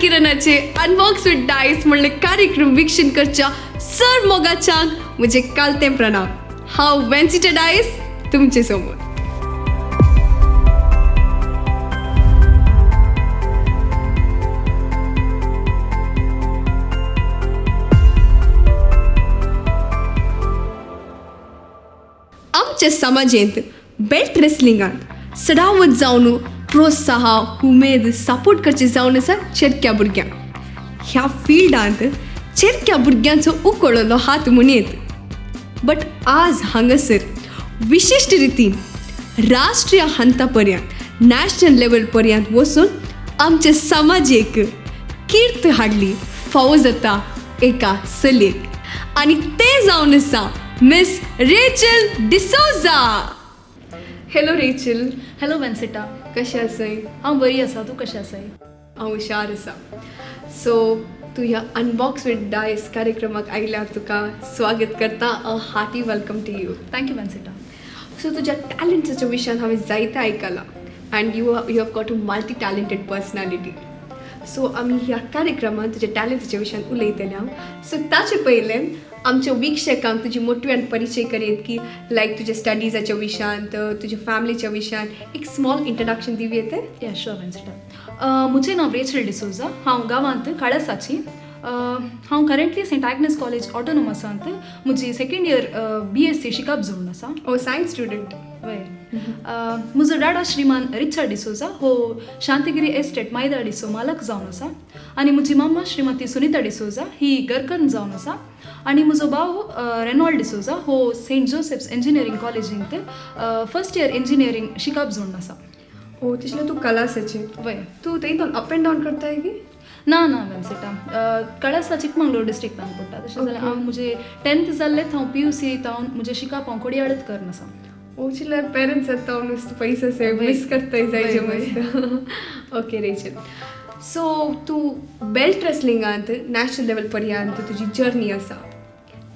किरणाचे unbox with Dias म्हणले कार्यक्रम वीक्षण करच्या सर मोगाच्यांक म्हजे कालतें प्रणाम. हांव वेन्सिटा डायस तुमचे समोर. आमच्या समाजेंत बेल्ट रेसलिंगांत सदावत जावन प्रोत्साह उमेद सपोर्ट करचे जावन आसा चेरक्या भुरग्यांक. ह्या फिल्डांत चेरक्या भुरग्यांचो उकळलो हात म्हणयेत, बट आज हांगासर विशिश्ट रितीन राष्ट्रीय हंता पर्यंत नॅशनल लेवल पर्यंत वचून आमचे समाजेक कीर्त हाडली फावो जाता एका चलयेक, आनी तें जावन आसा miss Rachel D'Souza. Hello Rachel. Hello Vencita. कशें आसाय? हांव बरी आसा, तूं कशें आसाय? हांव हुशार आसा. सो तूं ह्या अनबॉक्स विथ डायस कार्यक्रमाक आयल्यार तुका स्वागत करता. A hearty welcome to you. Thank you Vencita. So तुज्या टॅलंट्साच्या विशयान हांवें जायतें आयकलां and you have got a multi talented personality. So आमी ह्या कार्यक्रमांत तुज्या टॅलंट्साच्या विशयान उलयतले हांव. सो ताचे पयलें आमच्या वीक्षकांक तुजी मोटव्यान परिचय करयत की लायक तुज्या स्टडीजाच्या विशयांत, तुज्या फॅमिलीच्या विशयांत एक स्मॉल इंट्रोडक्शन दिवं येते? या शुअर वेन्सिटा. म्हजें नांव रेचल डिसोजा. हांव गांवांत काळसाची. हांव करंटली सेंट आग्नेस कॉलेज ऑटोनोमसांत म्हजी सेकंड इयर BSc शिकप जावन आसा. ओ, सायन्स स्टुडंट. वय. म्हजो डाडा श्रीमान रिचर्ड डिसोजा हो शांतिगिरी एस्टेट मायदाडीचो मालक जावन आसा, आनी म्हजी मामा श्रीमती सुनिता डिसोजा ही घरकन्न जावन आसा, आनी म्हजो भाव रेनॉल्ड डिसोजा हो सेंट जोसेफ्स इंजिनियरींग कॉलेजींत फर्स्ट इयर इंजिनियरींग शिकप जावन आसा. ओ, तशें तूं कलासाचें? वय. तूं थंय अप एंड डावन करताय की? ना ना वेन्सिटा, कळसा चिकमंगळूर डिस्ट्रिक्टान पडटा. तशें जाल्यार हांव म्हजें 10th जाल्लें हांव PUC हांव म्हजें शिकप हांव कोडियाळत करन आसा. ओ, चिल्लर पेरेंट्स येता नुस्तं पयस असे मिस करताय जायचे मस्त. ओके रेचल, सो तूं बेल्ट रेसलिंगांत नॅशनल लेवल पर्यंत तुजी जर्नी आसा.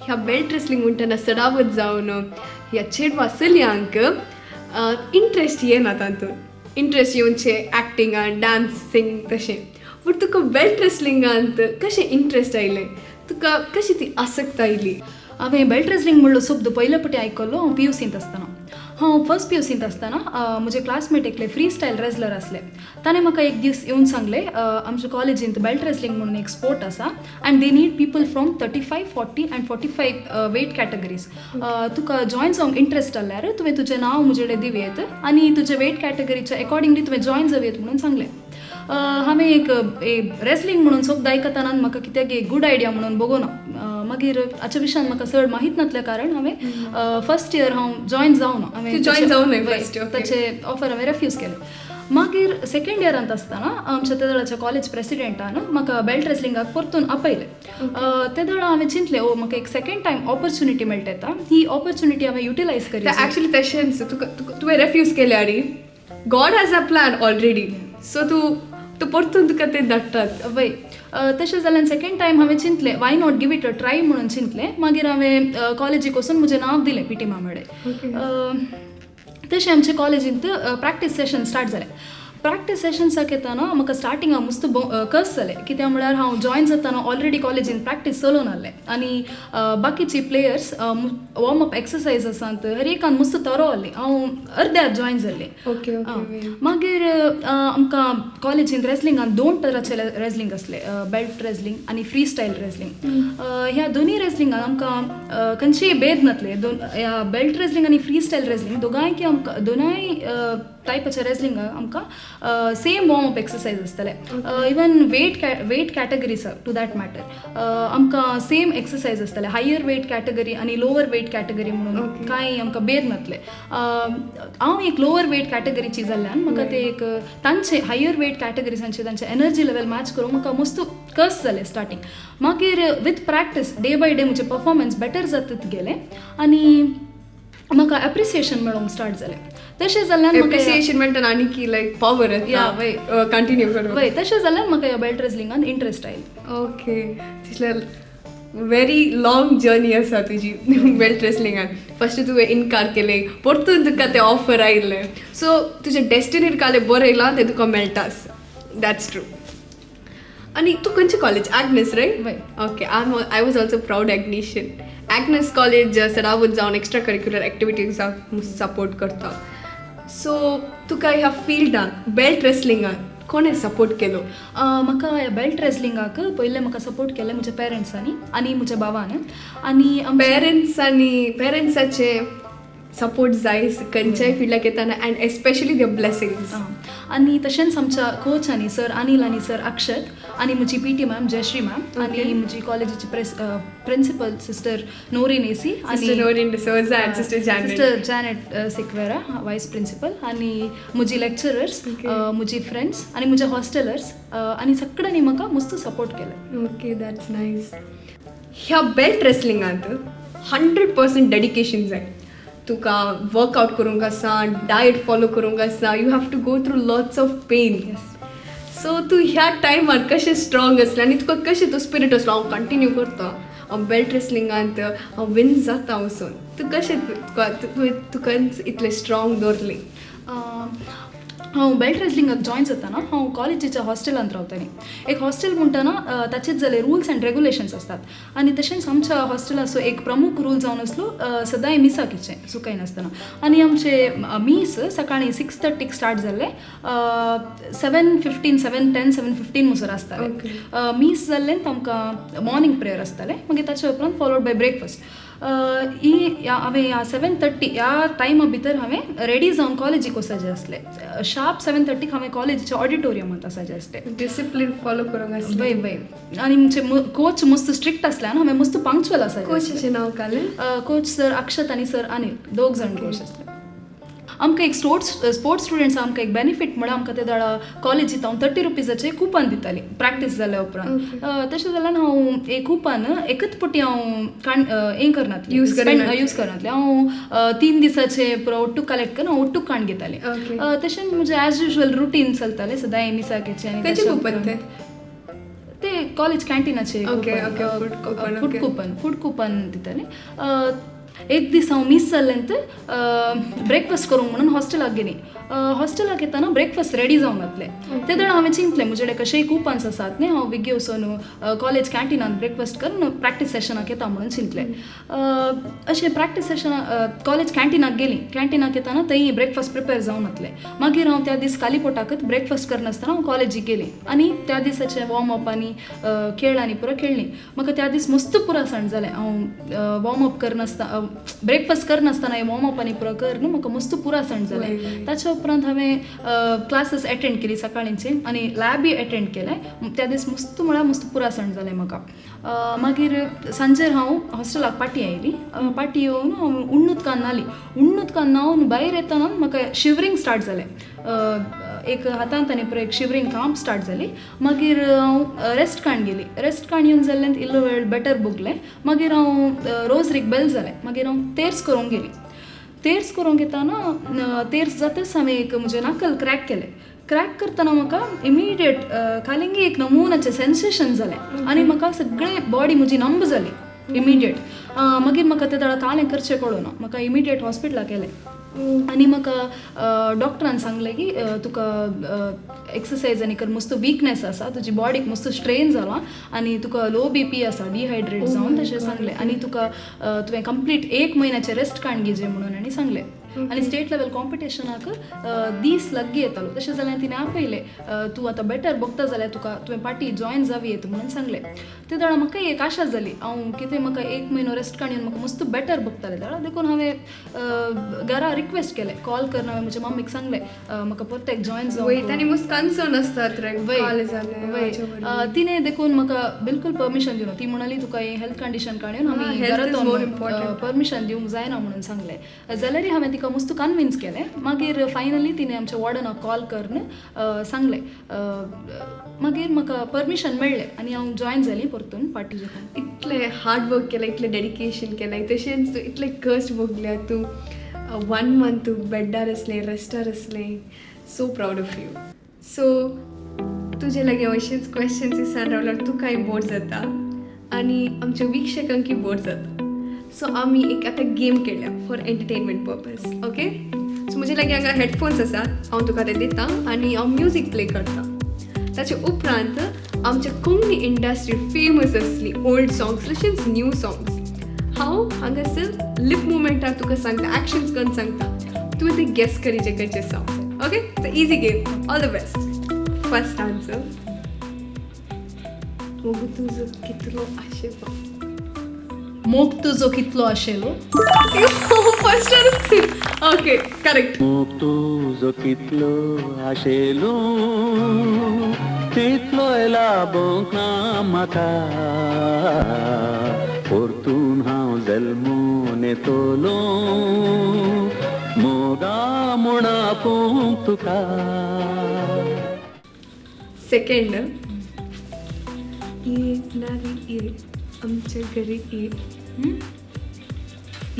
ह्या बेल्ट रेसलिंग म्हणटना सदावत जावन ह्या चेडवा चलयांक इंट्रस्ट येना, तातूंत इंट्रस्ट येवचे एक्टिंगान, डान्सिंग तशें, बट तुका बेल्ट रेसलिंगांत कशें इंट्रस्ट आयलें? तुका कशी ती आसक्त आयली? हांवें बेल्ट रेसलिंग म्हणलो शब्द पयले पटी आयकल्लो हांव PUCंत आसतना. हांव फर्स्ट PUCंत आसतना म्हजे क्लासमेट एकले फ्री स्टायल रेसलर आसले. ताणें म्हाका एक दीस येवन सांगलें, आमच्या कॉलेजींत बेल्ट रेसलिंग म्हणून एक स्पोर्ट आसा and they need people from 35, 40 and 45 weight categories. तुका जॉयन जावंक इंट्रस्ट आसल्यार तुवें तुजें नांव म्हजे कडेन दिवयेत आनी तुजे वेट कॅटेगरीच्या एकॉर्डिंगली तुवें जॉयन जावयेत म्हणून सांगलें. हांवें एक रेसलिंग म्हणून शब्द आयकतना म्हाका कित्याक एक गूड आयडिया म्हणून बगोना. मागीर हाच्या विशयान म्हाका चड माहीत नासल्या कारण हांवें फर्स्ट इयर हांव जॉयन जावना. हांवें जॉयन जावना फर्स्ट, ताचे ऑफर हांवें रेफ्यूज केलें. मागीर सेकंड इयरांत आसतना आमच्या ते वेळाच्या कॉलेज प्रेसिडेंटान म्हाका बेल्ट रेसलिंगाक परतून आपयलें. ते वेळा हांवें चिंतलें, ओ म्हाका एक सेकंड टायम ऑपॉर्च्युनिटी मेळटा येता, ही ऑपॉर्च्युनिटी हांवें युटिलायज करी. एक्चुअली तशेंच तुका तुवें रेफ्यूज केलें आनी God has a plan already, so तूं तूं परतून तुका ते धाडटात. वय, तशें जाल्यार सेकंड टायम हांवें चिंतलें why not give it a try म्हणून चिंतलें. मागीर हांवें कॉलेजीक वचून म्हजें नांव दिलें PT मामडे. तशें आमचे कॉलेजींत प्रॅक्टीस सेशन स्टार्ट जालें. प्रॅक्टीस सेशन्साक येतना म्हाका स्टार्टिंगाक मस्त कस जालें, कित्याक म्हळ्यार हांव जॉयन जातना ऑलरेडी कॉलेजीन प्रॅक्टीस चलोवन आहलें आनी बाकीची प्लेयर्स वॉर्म अप एक्सरसायज आसात हर एकान मस्त तरो आहली, हांव अर्द्यार जॉयन जाल्लें. मागीर आमकां कॉलेजीन रेसलिंगान दोन तराचे रेसलिंग आसले, बेल्ट रेसलिंग आनी फ्री स्टायल रेसलिंग. ह्या दोनूय रेसलिंगान आमकां खंयचीय भेद नासले. दोन ह्या बेल्ट रेसलिंग आनी फ्री स्टायल रेसलिंग दोगांय आमकां दोनाय टायपाच्या रेसलिंगाक आमकां सेम वॉर्म अप एक्सरसायज आसतले. Even weight categories to that matter आमकां सेम एक्सरसायज आसतले. हायर वेट कॅटेगरी आनी लोवर वेट कॅटेगरी म्हणून कांय आमकां भेद नासले. हांव एक लोवर वेट कॅटेगरीची जाल्ल्यान म्हाका ते एक तांचे हायर वेट कॅटेगरीजांचे तांचे एनर्जी लेवल मॅच करूंक म्हाका मस्त कस जालें स्टार्टींग. मागीर with practice day by day म्हजें परफॉर्मन्स बेटर जातत गेलें आनी म्हाका एप्रिसिएशन मेळोंक स्टार्ट जालें. तशें जाल्यार एप्रिसिएशन म्हणटा आनी की लायक पावर या वय कंटिन्यू करूं. वय, तशें जाल्यार म्हाका ह्या बेल्ट रेसलिंगान इंट्रस्ट आयलो. ओके, तितल्या व्हेरी लॉंग जर्नी आसा तुजी बेल्ट रेसलिंगान. फर्स्ट तुवें इनकार केलें, परतून तुका तें ऑफर आयिल्लें, सो तुजें डेस्टिनीर कालें बरयलां तें तुका मेळटाच. That's true. आनी तूं खंयचे कॉलेज? Agnes, right? वय. Okay, I was also proud Agnesian. Agnes college सदांच जावन एक्स्ट्रा करिक्युलर एक्टिविटीजाक सपोर्ट करता. सो तुका ह्या फिल्डाक, बेल्ट रेसलिंगाक कोणें सपोर्ट केलो? म्हाका ह्या बेल्ट रेसलिंगाक पयलें म्हाका सपोर्ट केलें म्हज्या पेरंट्सांनी आनी म्हज्या भावान आनी आमचे पेरंट्स आनी पेरंट्साचे सपोर्ट जाय खंयच्याय फिल्डाक येताना, एंड एस्पेशली the blessings. आनी तशेंच आमच्या कोचांनी, सर अनिल आनी सर अक्षत, आनी म्हजी पीटी मॅम जयश्री मॅम, आनी म्हजी कॉलेजीची प्रेस प्रिन्सिपल सिस्टर नोरीन एसी. Sister Noreen D'Souza and sister Janet. Sister Janet Sequeira, vice principal, आनी म्हजी लेक्चरर्स, म्हजी फ्रेंड्स आनी म्हजे हॉस्टेलर्स आनी सगळ्यांनी म्हाका मस्त सपोर्ट केलें. Okay, that's nice. ह्या बेल्ट रेसलिंगांत 100% डेडिकेशन जाय. तुका वर्कआउट करूंक आसा, डायट फॉलो करूंक आसा, you have to go through lots of pain. So तूं ह्या टायमार कशें स्ट्रॉंग आसलें आनी तुका कशें तो स्पिरीट आसलो, हांव कंटिन्यू करता, हांव बेल्ट रेसलिंगांत हांव विन जाता वचून? तूं कशें तुका तुवें तुकाच इतलें स्ट्रॉंग दवरलें? हांव बेल्ट रेसलिंगाक जॉयन जाताना हांव कॉलेजीच्या हॉस्टेलांत रावतालें. एक हॉस्टेल म्हणटना ताचेच जाले रुल्स अँड रेगुलेशन्स आसतात आनी तशेंच आमच्या हॉस्टेलाचो एक प्रमुख रूल जावन आसलो, सदांय मिसाक येचें चुकयनासतना. आनी आमचे मीस सकाळीं 6:30क स्टार्ट जाल्लें, 7:15, 7:10, 7:15 म्हणसर आसतालें. मीस जाल्लें, आमकां मॉर्निंग प्रेयर आसतालें, मागीर ताचे उपरांत फॉलोड बाय ब्रेकफास्ट. ही हांवें ह्या 7:30 ह्या टायमा भितर हांवें रेडी जावन कॉलेजीक वचपाचें आसलें. शार्प 7:30क हांवें कॉलेजीच्या ऑडिटोरियमांत आसाचें आसलें. डिसिप्लीन फॉलो करूंक आसलें. वय वय, आनी आमचे कोच मस्त स्ट्रिक्ट आसले आनी हांवें मस्त पंक्चुअल आसाचें. कोचाचें नांव कालें? कोच सर अक्षत आनी सर अनिल, दोग जाण कोच आसले. आमकां एक स्पोर्ट्स स्टुडंट्स आमकां एक बेनिफीट म्हळ्यार आमकां ते दाडा कॉलेजींत हांव 30 रुपीजाचे कुपन दिताली प्रॅक्टीस जाल्या उपरांत. तशें जाल्यार हांव एक कुपन एकच पटी हांव काण हें करनातलें. Use करनातलें. यूज करनातलें. हांव 3 दिसाचे पुरो ओट्टूक कलेक्ट करून हांव ओट्टूक काण घेतालें. तशें म्हजें एज युजल रुटीन चलतालें, सदांय मिसाकेचें आनी खंयचें ताच्या कुपन उपरांत तें? ते college कॅन्टीनाचे. Okay, food coupon, food coupon, food coupon दिताले. एक दीस हांव मीस जाल्लें, ब्रेकफास्ट करूंक म्हणून हॉस्टेलाक गेली. हॉस्टेलाक येताना ब्रेकफास्ट रेडी जावन जातलें. ते दड हांवें चिंतलें, म्हजे कडेन कशेंय कुपन्स आसात न्ही, हांव बेगी वचून कॉलेज कॅन्टीनान ब्रेकफास्ट करून प्रॅक्टीस सेशनाक येता म्हणून चिंतलें. अशें प्रॅक्टीस सेशना कॉलेज कॅन्टीनाक गेली. कॅन्टीनाक येताना थंय ब्रेकफास्ट प्रिपेर जावन जातलें. मागीर हांव त्या दीस खाली पोटाकच ब्रेकफास्ट करनासतना हांव कॉलेजीक गेली आनी त्या दिसाचें वॉर्म अप आनी खेळ आनी पुरो खेळ्ळी. म्हाका त्या दीस मस्त पुरासण जालें. हांव वॉर्म अप करनासतना, ब्रेकफास्ट करनासतना वॉर्म अप आनी पुरो करून म्हाका मस्त पुरासण जालें. वय, वय. ताच्या उपरांत हांवें क्लासीस एटेंड केली सकाळींचे आनी लॅबय एटेंड केलें. त्या दीस मस्त म्हळ्यार मस्त पुरासण जालें म्हाका. मागीर सांजेर हांव हॉस्टेलाक पाटी आयली. पाटी येवन हांव उण्ण उदकान न्हाली. उण्ण उदकान न्हावन भायर येतना म्हाका शिवरींग स्टार्ट जालें. एक हातांत आनी पुरो एक शिवरींग कांप स्टार्ट जाली. मागीर हांव रेस्ट काण गेली. रेस्ट काण येवन जाल्लें, इल्लो वेळ बेटर भोगलें. मागीर हांव रोजरीक बेल जालें. मागीर हांव तेर्स करूंक गेली. तेर्स करूंक येताना, तेर्स जातच हांवें एक म्हजें नाकल क्रॅक केलें. क्रॅक करतना म्हाका इमिडिएट कालिंगी एक नमुनाचें सेन्सेशन जालें आनी म्हाका सगळें बॉडी म्हजी नंब जाली इमिडिएट. मागीर म्हाका ते दाडा कालें करचें कळना. म्हाका इमिडिएट हॉस्पिटलाक गेलें आनी म्हाका डॉक्टरान सांगलें की तुका एक्सरसायज आनी कर, मस्त विकनेस आसा, तुजी बॉडीक मस्त स्ट्रेन जाला आनी तुका लो बीपी आसा, डिहायड्रेट जावन, तशें सांगलें. आनी तुका तुवें कंप्लीट एक म्हयन्याचें रेस्ट काण घेवचें म्हणून आनी सांगलें. आनी स्टेट लेवल कॉम्पिटिशनाक दीस लागीं येतालो, तशें जाल्यार तिणें आपयलें, तूं आतां बेटर बघता जाल्यार तुका तुवें पाटी जॉयन जावं येत म्हणून सांगलें. ते दाडा म्हाका एक आशा जाली, हांव कितें म्हाका एक म्हयनो रेस्ट काडून म्हाका मस्त बेटर बघतालें दाडा. देखून हांवें घरा रिक्वेस्ट केलें. कॉल करून हांवें म्हज्या मम्मीक सांगलें, म्हाका परत एक जॉयन वय, जावंक. आनी मस्त कन्सर्न आसतात रे कॉलेजान. वय, तिणें देखून म्हाका बिलकुल परमिशन दिलो. ती म्हणाली, तुका ही हेल्थ कंडिशन काडून आमी health is more important. Permission दिवंक जायना म्हणून सांगलें. जाल्यारय हांवें तिका मस्त कन्विन्स केलें. मागीर फायनली तिणें आमच्या वॉर्डनाक कॉल करून सांगलें. मागीर म्हाका परमिशन मेळ्ळें आनी हांव जॉयन जाली परतून पाटी. इतलें हार्ड वर्क केलें, इतलें डेडिकेशन केलें, तशेंच तूं इतलें कश्ट भोगल्या तूं, वन मंथ तूं बेड्डार आसलें, रेस्टार आसलें. So proud of you. So तुजे लागीं हांव अशेंच क्वेश्चन्स विचारून रावल्यार तुकाय बोर जाता आनी आमच्या वीक्षकांकय बोर जाता. सो आमी एक आतां game खेळया for entertainment purpose, okay? So म्हजे लागीं हांगा हेडफोन्स आसात. हांव तुका ते दिता आनी हांव म्युजीक प्ले करता. ताचे उपरांत आमच्या कोंकणी इंडस्ट्री फेमस असली ओल्ड सॉंग्स तशेंच न्यू सॉंग्स. हांव हांगासर लिप मुवमेंटार तुका सांगता, एक्शन्स करून सांगता, तुवें ते गेस करीचे खंयचे songs. Okay, it's easy game. All the best. First answer. मोग तुजो कितलो आशेलो. मोग तुजो कितलो आशेलो. फर्स्ट. Okay, correct. मोग तुजो कितलो आशेलो, तितलोय लाबोंक ना म्हाका. परतून हांव जल्मून येतलो मोगा म्हूण आपोवंक तुका. सेकंड. ये नारी ये आमच्या घरी ये.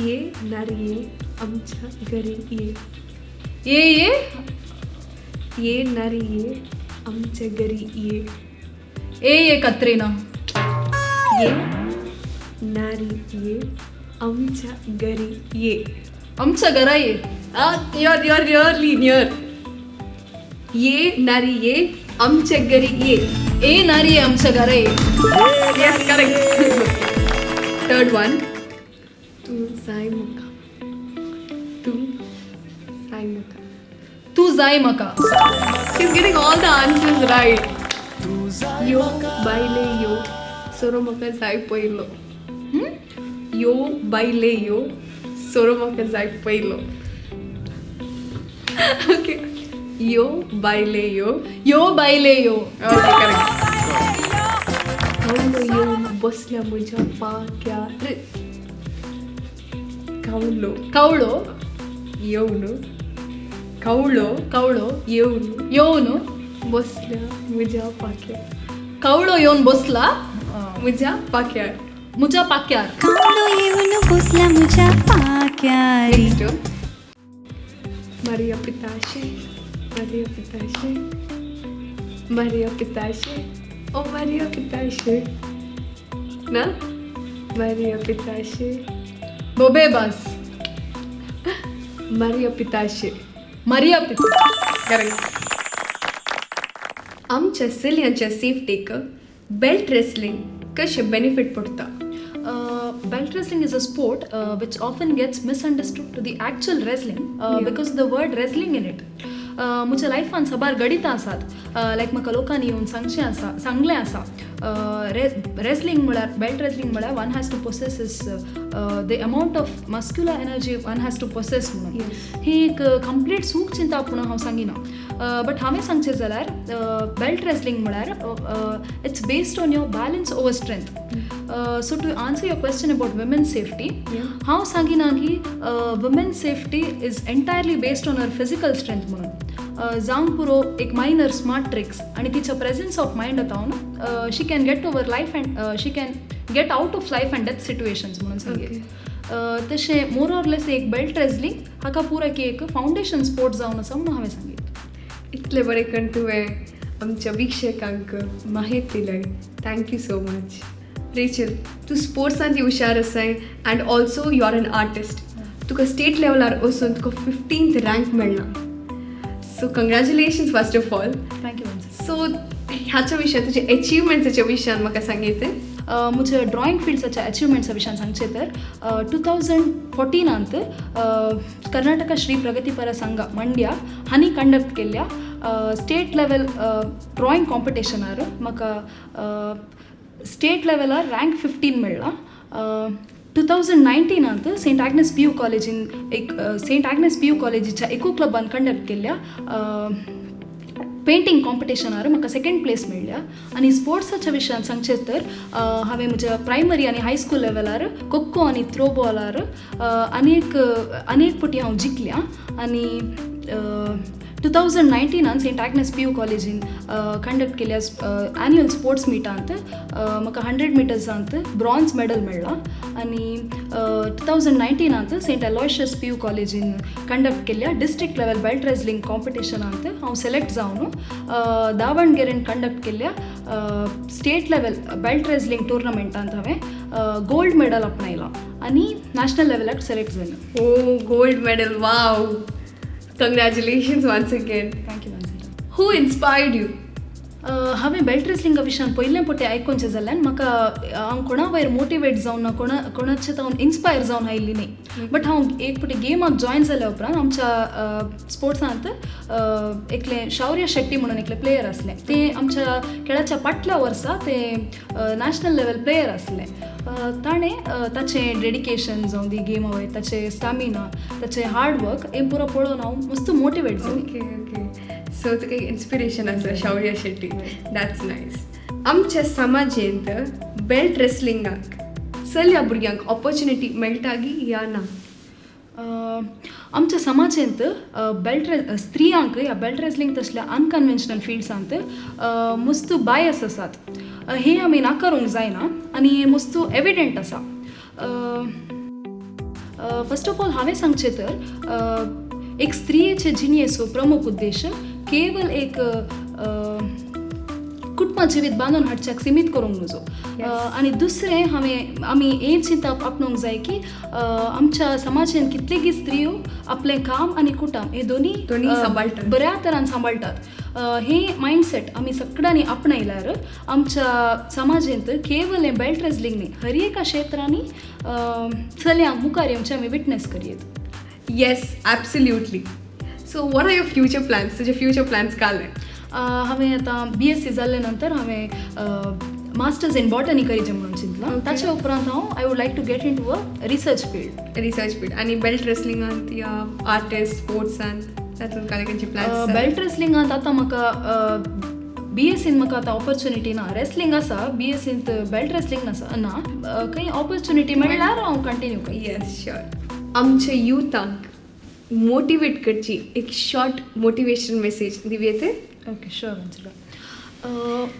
ये नारी ये आमच्या घरी ये. ये ये. ये नारी ये आमच्या घरी ये. ए ये कत्रीना. ये नारी ये आमच्या घरी ये. आमच्या घरा ये. You're you're nearly near. ये नारी ये आमच्या घरी ये. ए नारी ये आमच्या घरा ये. Yes, correct. Third one. तू जाय म्हाका, तू जाय म्हाका. तू जाय म्हाका. She's getting all the answers right. यो बायले यो सोरो म्हाका जाय पयलो. यो बायले यो सोरो म्हाका जाय पयलो. ओके, यो बायले यो. यो बायले यो. Okay, correct. कावलो येवन बसल्या म्हज्या पाक्यार. कावलो. कवळो. येवन कावळो. कवळो. येवन. येवन. बसल्या म्हज्या पाक्यार. कवळो येवन बसला. म्हज्या पाक्यार. मुझ्या पाक्यार. कावळो येवन बसला मुझ्या पाक्यार. नेक्स्ट. मारिया पिताशे, मारिया पिताशे, मारिया पिताशे, ओ मारिया पिताशे ना, मारिया पिताशे. बोबे बास. मारिया पिताशे. मरिया पिता. करेक्ट. आमच्या चलयांच्या सेफ्टीक बेल्ट रेसलिंग कशें बेनिफीट पडटा? Belt wrestling is a sport which often gets misunderstood to the actual wrestling because the word wrestling in it. म्हज्या लायफान साबार गणितां आसात, लायक म्हाका लोकांनी येवन सांगचें आसा, सांगलें आसा, रेसलिंग म्हळ्यार, बेल्ट रेसलिंग म्हळ्यार one has to possess is the amount of muscular energy one has to possess म्हणून. ही एक कंप्लीट चूक चिंता म्हणून हांव सांगिना, बट हांवें सांगचें जाल्यार बेल्ट रेसलिंग म्हळ्यार it's based on your balance over strength. So to answer your question about women safety, हांव सांगिना की women safety is entirely based on her physical strength म्हणून. जावंक पुरो एक मायनर स्मार्ट ट्रिक्स आनी तिच्या प्रेझन्स ऑफ मायंड आतां she can get over life and she can get out of life and death situations म्हणून सांगें. तशें मोर ऑर लेस एक बेल्ट रेसलिंग हाका पुराय की एक फावंडेशन स्पोर्ट जावन आसा म्हणून हांवें सांगितलें. इतले बरें करून तुवें आमच्या वीक्षकांक माहिती दिली. Thank you so much, Rachel. तूं स्पोर्ट्सांत हुशार आसाय and also you are an artist. तुका स्टेट लेवलार वचून तुका 15th rank मेळ्ळा, so congratulations first of all. Thank you. So ह्याच्या विशयान, तुज्या एचिवमेंट्साच्या विशयान म्हाका सांगयते. म्हज्या ड्रॉइंग फिल्ड्साच्या अचिवमेंट्सा विशयान सांगचें तर 2014नांत कर्नाटक श्री प्रगतीपರ संघ मंड्या हांणी कंडक्ट केल्ल्या स्टेट लेवल ड्रॉइंग कॉम्पिटिशनार म्हाका स्टेट लेवलार रँक 15 मेळ्ळा. 2019नांत सेंट आग्नेस पी यू कॉलेजीन एक सेंट आग्नेस पी यू कॉलेजीच्या इको क्लबान कंडक्ट केल्ल्या पेंटींग कॉम्पिटिशनार म्हाका सेकंड प्लेस मेळ्ळ्या. आनी स्पोर्ट्साच्या विशयान सांगचें तर हांवें म्हज्या प्रायमरी आनी हायस्कूल लेवलार खोखो आनी थ्रो बॉलार अनेक अनेक फावटी हांव जिखल्या. आनी 2019नान सेंट आग्नेस पी यू कॉलेजीन कंडक्ट केल्या एन्युअल स्पोर्ट्स मिटांत म्हाका 100 मिटर्सांत ब्रॉन्ज मेडल मेळ्ळा. आनी 2019नांत सेंट एलॉयशियस पी यू कॉलेजीन कंडक्ट केल्ल्या डिस्ट्रिक्ट लेवल बेल्ट रेसलिंग कॉम्पिटिशनांत हांव सिलेक्ट जावन दावणगेरेन कंडक्ट केल्ल्या स्टेट लेवल बेल्ट रेसलिंग टुर्नामेंटांत हांवें गोल्ड मेडल आपणायला आनी नॅशनल लेवलाक सिलेक्ट जालें. Oh, gold medal. Wow. Congratulations once again. Thank you. Who inspired you? हांवें बेल्ट रेसलिंगा विशयान पयलें पटे आयकोनचें जाल्यान म्हाका हांव कोणा वयर मोटिवेट जावन ना, कोणाचे हांव इन्स्पायर जावन आयिल्ली न्ही. बट हांव एक पटी गेमाक जॉयन जाल्या उपरांत आमच्या स्पोर्ट्सांत एकलें शौर्य शेट्टी म्हणून एकलें प्लेयर आसलें, तें आमच्या खेळाच्या फाटल्या वर्सा तें नॅशनल लेवल प्लेयर आसलें. ताणें ताचें डेडिकेशन जावं दी गेमा वयर, ताचें स्टॅमिना, ताचें हार्ड वर्क हें पुरो पळोवन हांव मस्त मोटिवेट जालें. ओके ओके, सो तुका एक इन्स्पिरेशन आसा शौर्य शेट्टी, that's nice. आमच्या समाजेंत बेल्ट रेसलिंगाक चलया भुरग्यांक ऑपॉर्च्युनिटी मेळटा गी या ना? आमच्या समाजेंत बेल्ट स्त्रियांक ह्या बेल्ट रेसलिंग तसल्या अनकन्वेन्शनल फिल्ड्सांत मस्त बायस आसात, हें आमी नाकारूंक जायना आनी हें मस्त एविडंट आसा. फर्स्ट ऑफ ऑल हांवें सांगचें तर एक स्त्रियेचे जिणेचो प्रमुख उद्देश केवल एक कुटुंबा जिवीत बांदून हाडच्याक सिमीत करूंक नजो. आनी दुसरें हांवें आमी हें चिंतप आपणूंक जाय की आमच्या समाजान कितलेगी स्त्रियो आपलें काम आनी कुटुंब हे दोनी दोनी सांबाळटात. बऱ्या तरान सांबाळटात. हे मायंडसेट आमी सगळ्यांनी आपणायल्यार आमच्या समाजेंत केवल हें बेल्ट रेसलिंग न्ही, हर एका क्षेत्रांनी चलयांक मुखार येवचें आमी witness करयेत. Yes, absolutely. So what are your future plans? तुजे फ्युचर प्लॅन्स काले? हांवें आतां बीएससी जाल्ले नंतर हांवें मास्टर्स इन बॉटनी करीचें म्हणून चिंतलां. ताच्या उपरांत हांव I would like to get into a research field. Research field. आनी बेल्ट रेसलिंगांत या आर्टिस्ट स्पोर्ट्सांत तातूंत काले खंयचे प्लॅन्स? बेल्ट रेसलिंगांत आतां म्हाका बीएससीन म्हाका आतां ऑपॉर्च्युनिटी ना. रेसलिंग आसा बीएससींत, बेल्ट रेसलिंग नासा ना. खंय ऑपॉर्च्युनिटी मेळ्ळ्यार हांव कंटिन्यू करता. Yes, sure. आमच्या युथांक मोटिवेट करची एक शॉर्ट मोटिवेशन मेसेज दिवयेते? Okay, sure, Angela.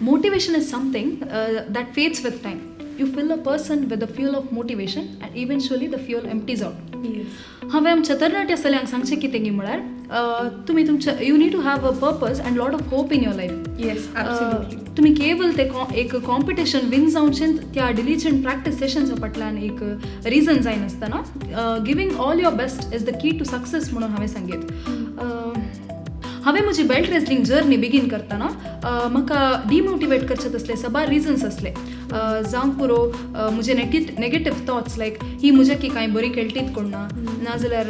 Motivation is something that fades with time. You fill a person with the fuel of motivation and eventually the fuel empties out. हांवें आमच्या तरणाट्या चल्यांक सांगचें कितें गी म्हळ्यार तुमी तुमच्या you need to have a purpose and lot of hope in your life. Yes, absolutely. तुमी केवल ते एक कॉम्पिटिशन विन जावचें त्या डिलिजंट प्रॅक्टीस सेशन्सा फाटल्यान एक reason जायनासतना giving all your best is the key to success म्हणून हांवें सांगीत. हांवें म्हजी बेल्ट रेसलिंग जर्नी बिगीन करतना म्हाका डिमोटिवेट करचे तसले सबार रिजन्स आसले. जावंक पुरो म्हजे नेगेटीव थॉट्स लायक ही म्हज्या की कांय बरी खेळटीत कोण ना, नाजाल्यार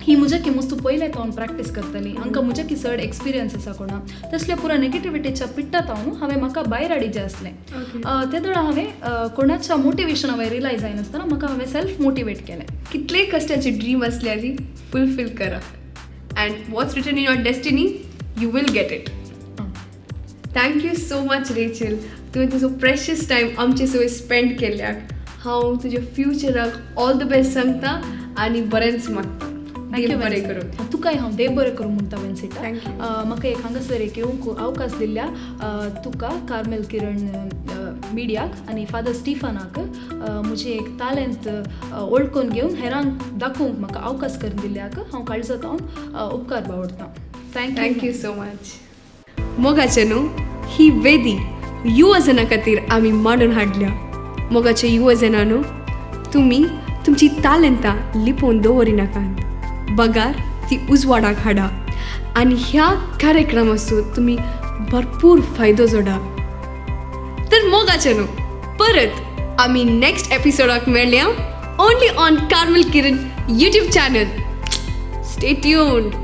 ही म्हज्या की मुस्तू पयले हांव प्रॅक्टीस करतली, हांकां म्हज्या की चड एक्सपिरियन्स आसा कोणा, तसल्या पुरा नेगेटिविटीच्या पिट्टात हांव हांवें म्हाका भायर हाडिचें आसलें. ते वेळार हांवें कोणाच्या मोटिवेशन हांवें रियलायज जायनासतना म्हाका हांवें सेल्फ मोटिवेट केलें. कितलेय कश्टाचे ड्रीम असल्यार फुलफील करा and what's written in your destiny you will get it. Thank you so much Rachel, तुवें तुजो प्रेशियस टायम आमचे सोय स्पेंड केल्याक. हांव तुज्या फ्युचराक ऑल the best सांगता आनी बरेंच मागता. Thank you. बरें करूं. तुकाय हांव देव बरें करूं म्हणटा वेन्सिटा. Thank you. म्हाका एक हांगासर एक येवंक अवकाश दिल्ल्या तुका, कार्मेल किरण मिडियाक आनी फादर स्टिफनाक म्हजी एक तालेंत वळखून घेवन हेरांक दाखोवंक म्हाका अवकाश करून दिल्ल्याक हांव काळजांत हांव उपकार बावडटा. Thank you. Thank you so much. मोगाचे न्हू ही वेदी युवजना खातीर आमी मांडून हाडल्या. मोगाचे युवजना न्हू, तुमी तुमची तालेंतां लिपोवन दवरिनाकात, बगार ती उजवाडाक हाडा आनी ह्या कार्यक्रमाचो तुमी भरपूर फायदो जोडा. तर मोगाचे न्हू, परत आमी नेक्स्ट एपिसोडाक मेळया only on Carmel Kiran YouTube channel. Stay tuned.